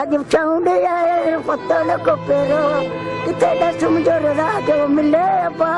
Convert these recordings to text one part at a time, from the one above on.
اڄ ڇهون ڏينهن آهي پتو نه ڪو پيرو ڪٿي ڏس منهنجو رضا جو ملي ابا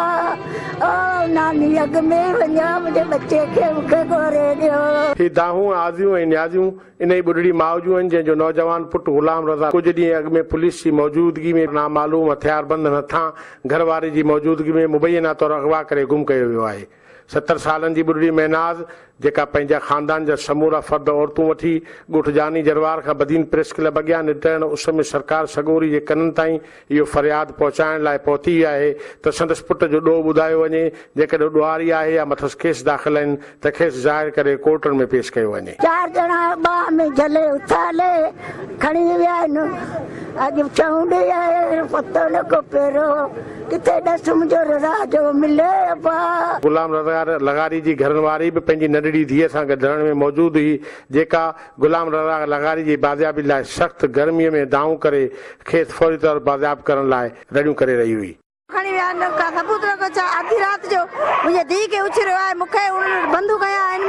او ناني اڳ ۾ وڃان منهنجي ٻچي کي مون کي گهوري ڏيو. هي دانهون، آزيون ۽ نيازيون انهي ٻڍڙي ماء جون آهن جنهن جو نوجوان پٽ غلام رضا ڪجهه ڏينهن اڳ ۾ پوليس جي موجودگي ۾ نامعلوم هٿياربندن هٿان گهر واري جي موجودگي ۾ مبينا طور اغوا ڪري گم ڪيو ويو آهي. 70 سالن جي ٻڍڙي مهناز، جيڪا پنهنجا خاندان جا سمورا فرد عورتون وٺي ڳوٺ جاني جروار کان بدين پريس ڪلب اڳيان نٽهڻ اس ۾ سرڪار سڳوري جي ڪنن تائين اهو فرياد پهچائڻ لاء پهتي آهي ته سندس پٽ جو ڏوهه ٻڌايو وڃي، جيڪڏهن ڏوهاري آهي يا مٿس ڪيس داخل آهن ته کيس ظاهر ڪري ڪورٽن ۾ پيش ڪيو وڃي. چار ڄڻا ٻانهن ۾ جهلي اٿالي کڻي ويا آهن. اڄ ڇهون ڏينهن آهي پتو نه ڪو پيرو. ڪٿي ڏس منهنجو رضا جو ملي ابا. غلام رضا لغاري جي گهرن واري به پنهنجي ننڍڙي ڌيء سان گڏ ڌرڻي ۾ موجود هئي، جيڪا غلام رضا لغاري جي بازيابي لاء سخت گرميء ۾ دانهون ڪري کيس فوري طور بازياب ڪرڻ لاء رڙيون ڪري رهي هئي. کڻي ويا آهن ڪا ثبوت نه ڪو ڇا آڌي رات جو منهنجي ڌيء کي اڇريو آهي مون کي انهن بندوق هنيا آهن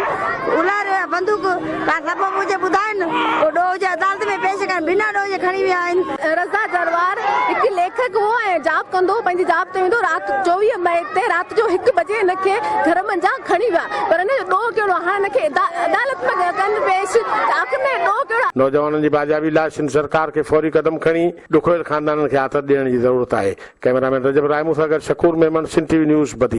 الاريو آهي بندوق ڪا سبب هجي ٻڌائن ڪو ڏوهه هجي عدالت ۾ پيش ڪن بنا ڏوهه جي کڻي ويا آهن. رضا جروار هڪ ليکڪ هو ۽ جاب ڪندو هو پنهنجي جاب تي ويندو هو رات 24 مئي تي رات جو هڪ بجي هن کي گهر منجهان کڻي ويا پر هن جو ڏوهه ڪهڙو آهي هاڻ هن کي عدالت ۾ ڪن پيش ته آخر هن جو ڏوهه ڪهڙو آهي. نوجوانن جي بازيابي لاء سنڌ سرڪار کي فوري قدم کڻي ڏکويل خاندانن کي آٿت ڏيڻ جي ضرورت آهي. ڪئميرا مين رجب رائمون سان گڏ Shakoor Memon, Sindh T V news, Badin.